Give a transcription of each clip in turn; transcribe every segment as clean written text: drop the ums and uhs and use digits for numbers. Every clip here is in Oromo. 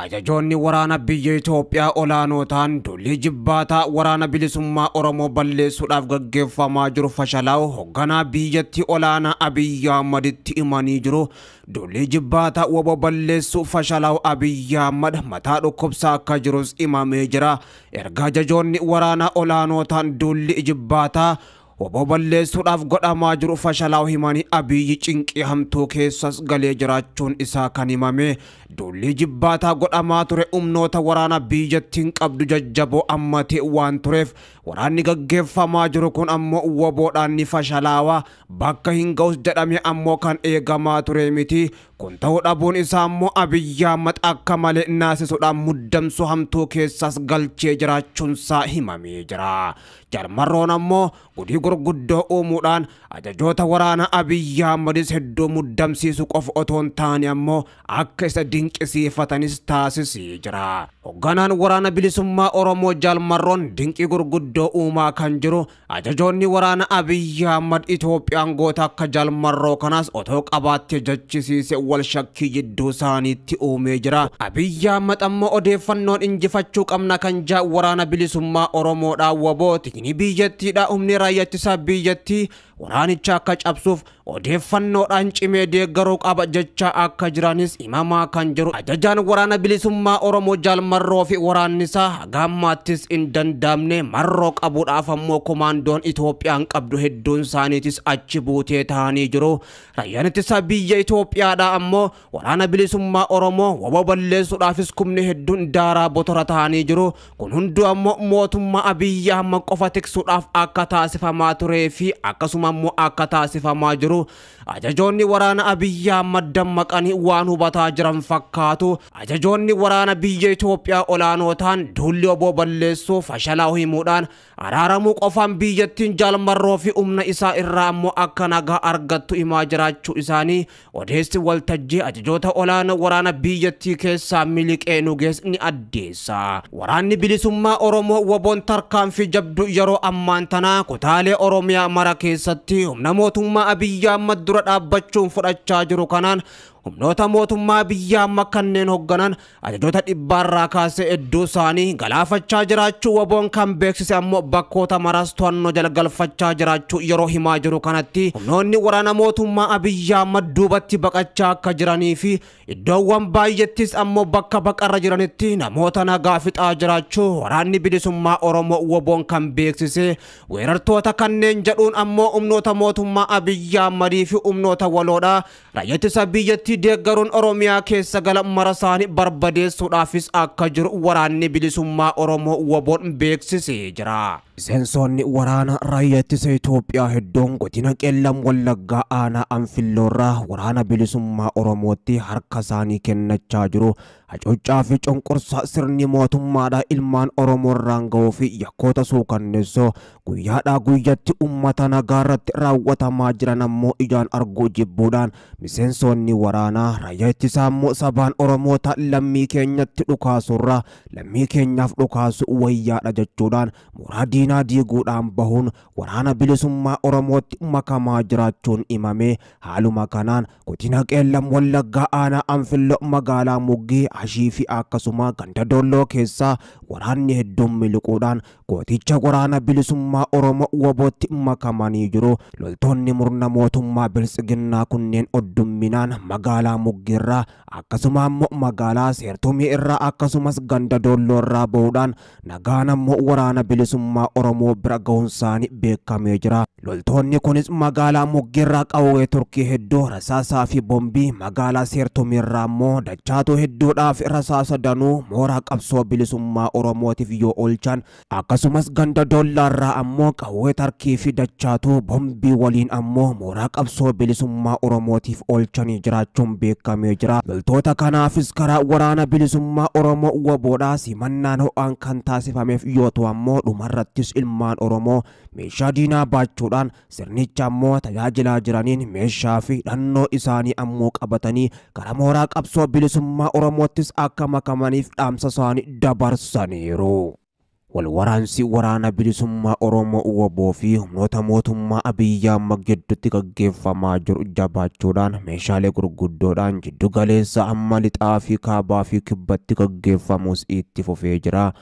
Ajajoonni waraana biyya Itoophiyaa olaanoo ta'an duulli jibbaataa waraana bilisummaa Oromoo balleessuudhaaf gaggeeffamaa jiru fashalaa'u hoogganaa biyyattii olaanaa Abiyyi Ahmaditti himanii jiru. Duulli jibbaataa WBO balleessuu fashalaa'u Abiyyi Ahmad mataa dhukkubsaa akka jirus himamee jira. Erga ajajoonni waraanaa olaanoo ta'an duulli jibbaataa WBO balleessuudhaaf godhamaa jiru fashalaa'u himanii Abiyyi cinqii hamtuu keessas galee jiraachuun isaa kan himame. Duulli jibbaataa godhamaa ture humnoota waraana biyyattiin qabdu jajjaboo ammatee waan tureef waraanni gaggeeffamaa jiru kun ammoo WBOdhaan ni fashalaawaa bakka hin ga'us jedhame ammoo kan eegamaa ture miti. Kun ta'uu dhabuun isaa ammoo Abiyyi Ahmad akka malee naasisuudhaan muddamsuu hamtuu keessas galchee jiraachuunsaa himamee jira. Jarmarroon ammoo gudii gurguddoo uumuudhaan ajajoota waraana Abiyyi Ahmadis hedduu muddamsiisu qofa otoo hin taane ammoo akka isa dinqisiifatanis taasisee jira. Hoogganaan waraana bilisummaa Oromoo Jaalmarroon dinqii gurguddoo uumaa kan jiru ajajoonni waraana Abiyyi Ahmad Itoophiyaan goota akka Jaalmarroo kanaas otoo qabaattee jechisiise wal shakkii jidduu isaaniitti uumee jira. Abiyyi Ahmad ammoo odeeffannoon injifachuu qabna kan jaa waraana bilisummaa Oromoodhaa WBOti. Inni biyyattiidha humni raayyaa ittisaa biyyattii waraanicha akka cabsuuf odeeffannoodhaan cimee deeggaruu qaba jecha akka jiranis himamaa kan jiru. Ajajaan waraana bilisummaa Oromoo Jaalmarroo fi waraanni isaa haga ammaattis hin danda'amne marroo qabuudhaaf ammoo komaandoon Itoophiyaan qabdu hedduun isaaniitis achi buutee ta'anii jiru. Raayyaan ittisaa biyya Itoophiyaadhaa ammoo waraana bilisummaa Oromoo WBO balleessuudhaafis kumni hedduun daaraa botora ta'anii jiru. Kun hunduu ammoo mootummaa Abiyyi Ahmad qofa tiksuudhaaf akka taasifamaa turee fi akkasuma ammoo akka taasifamaa jiru. Ajajoonni waraana Abiyyi Ahmad dammaqanii waan hubataa jiran fakkaatu. Ajajoonni waraana biyya Itoophiyaa olaanoo ta'an duulli WBO balleessuu fashalaa'u himuudhaan araaramuu qofaan biyyattiin Jaalmarroo fi humna isaa irraa ammoo akka nagaa argattu himaa jiraachuu isaanii odeessi waltajjii ajajoota olaanoo waraana biyyattii keessaa miliqee nu geesse ni addeessa. Waraanni bilisummaa Oromoo WBOn tarkaanfii jabduu yeroo ammaan tanaa kutaalee Oromiyaa mara keessatti humna mootummaa Abiyyi Ahmad dura dhaabbachuun fudhachaa jiru kanaan humnoota mootummaa biyya amma kanneen hoogganan ajajoota dhibbaarraa kaasee hedduu isaanii galaafachaa jiraachuu WBOn kan beeksise ammoo bakkoota maraas to'annoo jala galfachaa jiraachuu yeroo himaa jiru kanatti humnoonni waraana mootummaa Abiyyi Ahmad duubatti baqachaa akka jiranii fi iddoowwan baay'eettis ammoo bakka baqarra jiranitti namoota nagaa fixaa jiraachuu waraanni bilisummaa Oromoo WBOn kan beeksise. Weerartoota kanneen jedhuun ammoo humnoota mootummaa Abiyyi Ahmadii fi humnoota waloodha raayyaa ittisa biyyattii deeggaruun Oromiyaa keessa gala mara isaanii barbadeessuudhaafis akka jiru waraanni bilisummaa Oromoo WBOn beeksisee jira. Miseensonni waraana raayyaa ittisa Itoophiyaa hedduun godina Qeellam Wallaggaa aanaa Anfilloorraa waraana bilisummaa Oromootti harka isaanii kennachaa jiru. Hacuuccaa fi cunqursaa sirni mootummaadhaa ilmaan Oromoo irraan ga'uu fi yakkoota suukanneessoo guyyaadhaa guyyatti uummata nagaa irratti raawwatamaa jiran ammoo ijaan arguu jibbuudhaan miseensonni waraanaa raayyaa ittisaa ammoo sabaan Oromoota lammii keenyatti dhukaasurraa lammii keenyaaf dhukaasu wayyaadha jechuudhaan mooraa diinaa diiguudhaan bahuun waraana bilisummaa Oromootti makamaa jiraachuun himame. Haaluma kanaan godina Qeellam Wallaggaa aanaa Anfilloo magaalaa Muggii Ashii fi akkasuma ganda Dolloo keessaa waraanni hedduun miliquudhaan gooticha waraana bilisummaa Oromoo WBOtti makamanii jiru. Loltoonni murna mootummaa biltsiginnaa kunneen oddumminaan magaalaa Muggiirraa akkasuma ammoo magaalaa Seertumii irraa akkasumas ganda Dolloo irraa bahuudhaan nagaan ammoo waraana bilisummaa Oromoo bira gahuun isaanii beekamee jira. Loltoonni kunis magaalaa Muggiirraa qawwee Turkii hedduu rasaasaa fi bombii magaalaa Seertumii irraa ammoo dachaatuu hedduudhaaf rasaasa danuu mooraa qabsoo bilisummaa Oromootiif yoo oolchan akkasumas ganda Dollaarraa ammoo qawwee Tarkii fi dachaatuu bombii waliin ammoo mooraa qabsoo bilisummaa Oromootiif oolchanii jiraachuun beekamee jira. Loltoota kanaafis karaa waraana bilisummaa Oromoo WBOdhaa simannaan ho'aan kan taasifameef yoo ta'u ammoo dhumarrattis ilmaan Oromoo meeshaa diinaa baachuudhaan sirnicha ammoo tajaajilaa jiraniin meeshaa fi hidhannoo isaanii ammoo qabatanii gara mooraa qabsoo bilisummaa Oromoottis akka makamaniif dhaamsa isaanii dabarsaniiru. Walwaraansi waraana bilisummaa Oromoo WBO fi humnoota mootummaa Abiyyi Ahmad gidduutti gaggeeffamaa jiru jabaachuudhaan meeshaalee gurguddoodhaan jiddu galeessa amma lixaa fi kaabaa fi kibbatti gaggeeffamus itti fufee jira.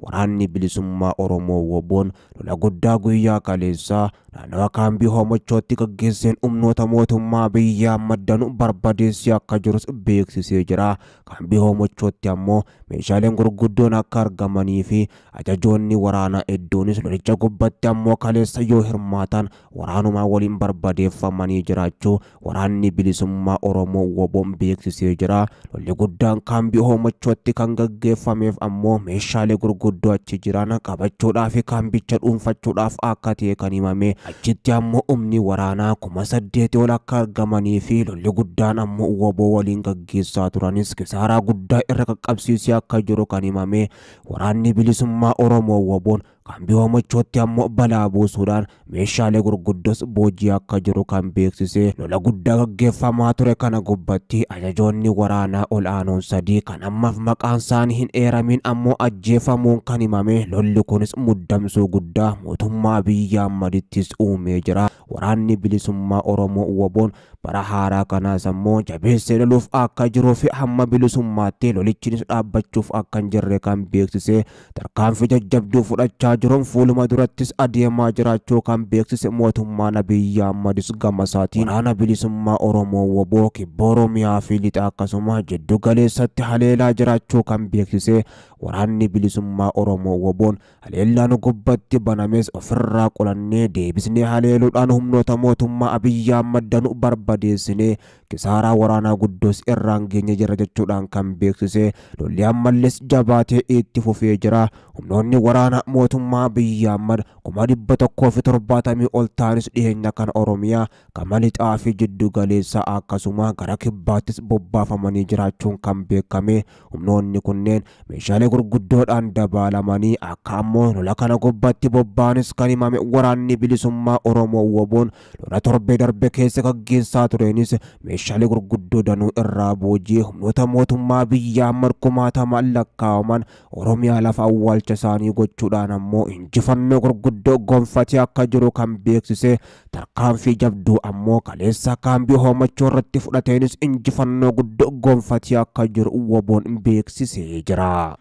Waraanni bilisummaa Oromoo WBOn lola guddaa guyyaa kaleessaa naannawa kaambii Hoomochootti gaggeesseen humnoota mootummaa Abiyyi Ahmad danuu barbadeessee akka jirus beeksisee jira. Kaambii Hoomochootti ammoo meeshaaleen gurguddoon akka argamanii fi ajajoonni waraanaa hedduunis lolicha gubbatti ammoo kaleessa yoo hirmaatan waraanumaa waliin barbadeeffamanii jiraachuu waraanni bilisummaa Oromoo WBOn beeksisee jira. Lolli guddaan kaambii Hoomochootti kan gaggeeffameef ammoo meeshaalee gurguddoo achi jiran qabachuudhaa fi kaambicha dhuunfachuudhaaf akka ta'e kan himame. Achitti ammoo humni waraanaa 8,000 ol akka argamanii fi lolli guddaan ammoo WBO waliin gaggeessaa turanis kisaaraa guddaa irra qaqqabsiisee akka jiru kan himame. Waraanni bilisummaa Oromoo WBOn kaambii Hoomochootti ammoo balaa buusuudhaan meeshaalee gurguddoos boojii akka jiru kan beeksise. Lola guddaa gaggeeffamaa ture kana gubbatti ajajoonni waraanaa ol aanoon 3 kan ammaaf maqaan isaanii hin eeramin ammoo ajjeefamuun kan himame. Lolli kunis muddamsuu guddaa mootummaa Abiyyi Ahmadittis uumee jira. Waraanni bilisummaa Oromoo WBOn bara haaraa kanaas ammoo jabeessee loluuf akka jiruu fi hamma bilisummaatti lolichinis dhaabbachuuf akka hin jirre kan beeksise. Tarkaanfii jajjabduu fudhachaa jiruun fuuluma durattis adeemaa jiraachuu kan beeksise mootummaan Abiyyi Ahmadis gama isaatiin waraana bilisummaa Oromoo WBO kibba Oromiyaa fi lixa akkasuma jiddu galeessatti haleelaa jiraachuu kan beeksise. Waraanni bilisummaa Oromoo WBOn haleellaan gubbatti banames ofirraa qolannee deebisnee haleeluudhaan humnoota mootummaa Abiyyi Ahmad danuu barbadeessinee kisaaraa waraanaa guddoos irraan geenye jira jechuudhaan kan beeksise. Lolli ammalles jabaatee itti fufee jira. Humnoonni waraana mootummaa Abiyyi Ahmad 170,000 ol ta'anis dhiyeenya kana Oromiyaa gama lixaa fi jiddu galeessaa akkasuma gara kibbaattis bobbaafamanii jiraachuun kan beekame. Humnoonni kunneen meeshaalee gurguddoodhaan dabaalamanii akka ammoo lola kana gubbatti bobba'anis kan himame. Waraanni bilisummaa Oromoo WBOn lola torbee darbe keessa gaggeessaa tureenis meeshaalee gurguddoo danuu irraa boojii humnoota mootummaa Abiyyi Ahmad kumaatamaan lakkaa'aman Oromiyaa lafa awwaalcha isaanii gochuudhaan ammoo injifannoo gurguddoo gonfatee akka jiru kan beeksise. Tarkaanfii jabduu ammoo kaleessa kaambii Hoomochoo irratti fudhateenis injifannoo guddoo gonfatee akka jiru WBOn beeksisee jira.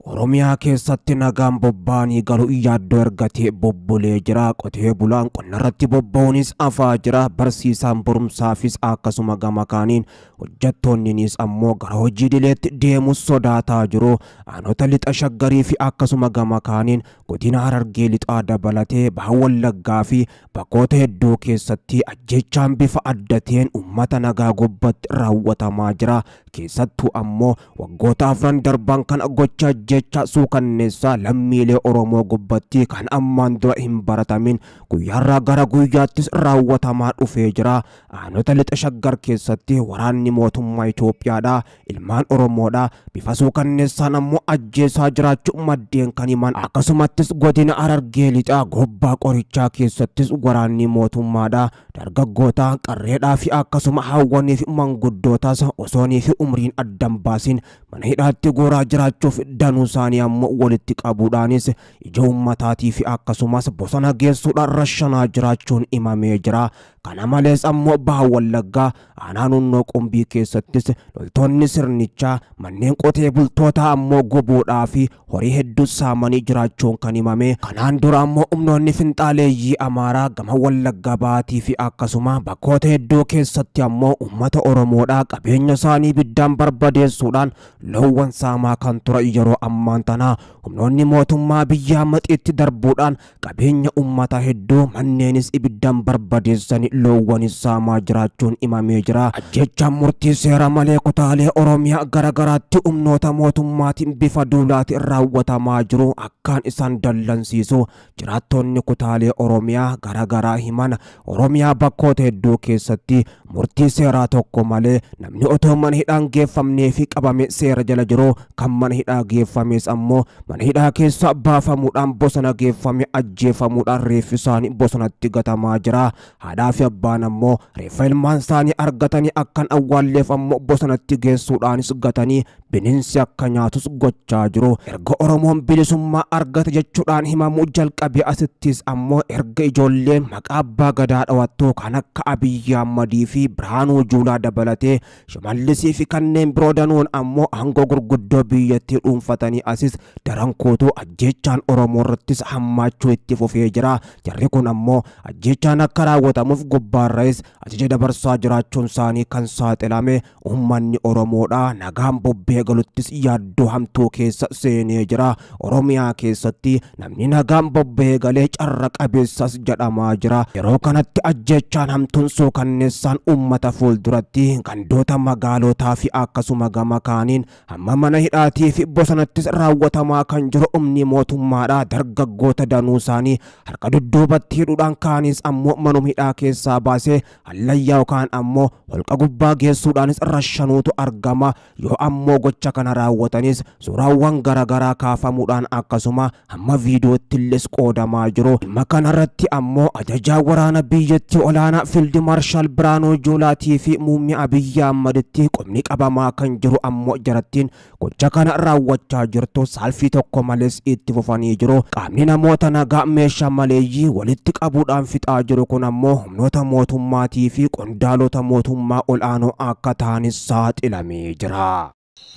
Oromiyaa keessatti nagaan bobba'anii galu yaaddoo ergatee bobbolee jira. Qotee bulaan qonna irratti bobba'uunis afaa jira. Barsiisaan barumsaafis akkasuma gama kaaniin hojjettoonninis ammoo gara hojii dileetti deemus sodaataa jiru. Aanota lixa shaggarii fi akkasuma gama kaaniin godina Harargee lixaa dabalatee baha Wallaggaa fi bakkoota hedduu keessatti ajjeechaan bifa adda ta'een uummata nagaa gubbatti raawwatamaa jira. Keessattuu ammoo waggoota 4 darban kan gocha jecha suukanneessaa lammiilee Oromoo gubbatti kan ammaan dura hin baratamin guyyaarraa gara guyyaattis raawwatamaa dhufee jira. Aanota lixa shaggar keessatti waraanni mootummaa Itoophiyaadha ilmaan Oromoodha bifa suukanneessaan ammoo ajjeesaa jiraachuu maddeen kan himan. Akkasumattis godina Harargee lixaa gobbaa qorichaa keessattis waraanni mootummaadha dargaggoota qarreedhaa fi akkasuma hawwanii fi manguddootaas osoonii fi umriin addan baasin mana hidhaatti gooraa jiraachuuf danuu isaanii ammoo walitti qabuudhaanis ija uummataatii fi akkasumas bosona geessuudhaan rashanaa jiraachuun himamee jira. Kana malees ammoo baha Wallaggaa aanaa Nunnoo Qumbii keessattis loltoonni sirnichaa manneen qotee bultootaa ammoo gubuudhaa fi horii hedduu saamanii jiraachuun kan himame. Kanaan dura ammoo humnoonni finxaaleeyyii Amaaraa gama Wallaggaa baatii fi akkasuma bakkoota hedduu keessatti ammoo uummata Oromoodhaa qabeenya isaanii ibiddaan barbadeessuudhaan loowwan saamaa kan ture yeroo ammaan tanaa humnoonni mootummaa biyyaa maxiitti darbuudhaan qabeenya uummata hedduu manneenis ibiddaan barbadeessanii loowwanis saamaa jiraachuun himamee jira. Ajjechaan murtii seera malee kutaalee Oromiyaa garagaraatti humnoota mootummaatiin bifa duulaatiin raawwatamaa jiru akkaan isaan dallansiisu jiraattonni kutaalee Oromiyaa garagaraa himan. Oromiyaa bakkoota hedduu keessatti murtii seeraa tokko malee namni otoo mana hidhaan geeffamnee fi qabame seera jala jiru kan mana hidhaa geeffames ammoo mana hidhaa keessa baafamuudhaan bosona geeffame ajjeefamuudhaan reeffi isaanii bosonatti gatamaa jira. Haadhaa fi abbaan ammoo reeffa ilmaan isaanii argatanii akkan awwaalleef ammoo bosonatti geessuudhaanis gatanii Bineensi akka nyaatus gochaa jiru. Erga Oromoon bilisummaa argate jechuudhaan himamuu jalqabe asittis ammoo erga ijoolleen maqaa abbaa gadaa dhawattuu kan akka Abiyyi Ahmadii fi Birhaanuu Juulaa dabalatee Shimallisii fi kanneen biroo danuun ammoo aangoo gurguddoo biyyattii dhuunfatanii asis daran kuutuu ajjeechaan Oromoo irrattis hammaachuu itti fufee jira. Jarri kun ammoo ajjeechaan akka raawwatamuuf gubbaarrayis ajaja dabarsaa jiraachuun isaanii kan saaxilame uummanni Oromoodha. Nagaan bobbee galuttis yaaddoo hamtuu keessa seenee jira. Oromiyaa keessatti namni nagaan bobbee galee carra qabeessas jedhamaa jira. Yeroo kanatti ajjeechaan hamtuun suukanneessaan uummata fuulduratti gandoota magaalotaa fi akkasuma gama kaaniin hamma mana hidhaatii fi bosonattis raawwatamaa kan jiru humni mootummaadha. Dargaggoota danuu isaanii harka dudduubatti hidhuudhaan kaanis ammoo manuma hidhaa keessaa baasee hallayyaa yookaan ammoo holqa gubbaa geessuudhaanis rashanuutu argama. Yoo ammoo gocha kana raawwatanis suuraawwan garaagaraa kaafamuudhaan akkasuma hamma viidiyootti illee qoodamaa jiru. Dhimma kanarratti ammoo ajajaa waraana biyyattii olaanaa Fiild Maarshaal Birhaanuu Juulaatii fi Muummee Abiyyi Ahmaditti qubni qabamaa kan jiru ammoo jarattiin gocha kana raawwachaa jirtu saalfii tokko malees itti fufanii jiru. Qaamni namoota nagaa meeshaa maleeyyii walitti qabuudhaan fixaa jiru kun ammoo humnoota mootummaatii fi qondaalota mootummaa ol'aanoo akka ta'anis saaxilamee jira.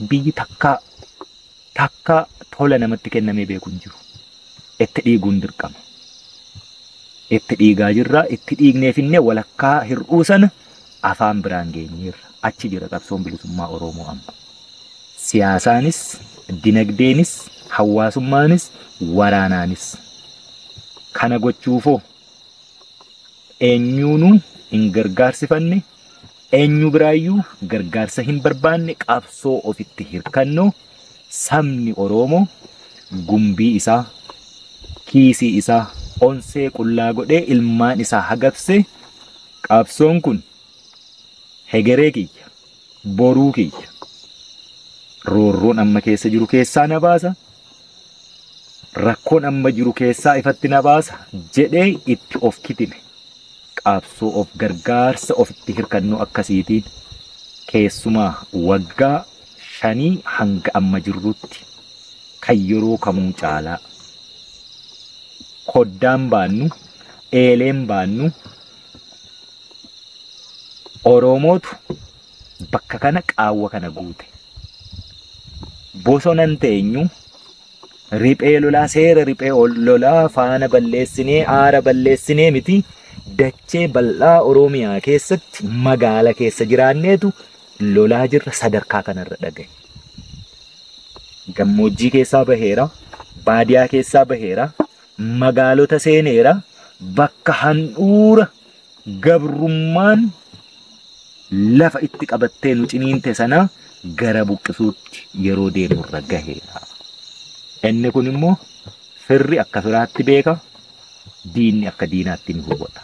Biyyi takka tola namatti kennamee beeku hin jiru. Itti dhiiguun dirqama. Itti dhiigaa jirra, itti dhiigneefinnee walakkaa hir'uu sana afaan biraan geenyeerra. Achi jira qabsoon bilisummaa Oromoo amma. Siyaasaanis, dinagdeenis, hawaasummaanis, waraanaanis. Kana gochuufoo eenyuunuu hin gargaarsifanne, eenyu biraayyuu gargaarsa hin barbaanne, qabsoo ofitti hirkannoo sabni Oromoo gumbii isaa, kiisii isaa, onsee qullaa godhee ilmaan isaa hagabsee qabsoon kun hegeree kiyya, boruu kiyya, roorroon amma keessa jiru keessaa na baasa, rakkoon amma jiru keessaa ifatti na baasa jedhee itti of kitime. Qabsoo of gargaarsa ofitti hirkannoo akkasiitiin keessumaa waggaa 5 hanga amma jirrutti kan yeroo kamuu caalaa koddaan baannu, eeleen baannu Oromootu bakka kana qaawwa kana guute. Bosonan teenyu riphee lolaa seera riphee lolaa faana balleessinee aara balleessinee miti dachee bal'aa Oromiyaa keessatti magaala keessa jiraanneetu lolaa jirra sadarkaa kanarra dhagaye. Gammoojjii keessaa baheera, baadiyaa keessaa baheera, magaalota seeneera, bakka handhuura gabrummaan lafa itti qabattee nu ciniinte sana gara buqqisuutti yeroo deemurra gaheera. Inni kun immoo firri akka firaatti beeka, diinni akka diinaatti ni hubata.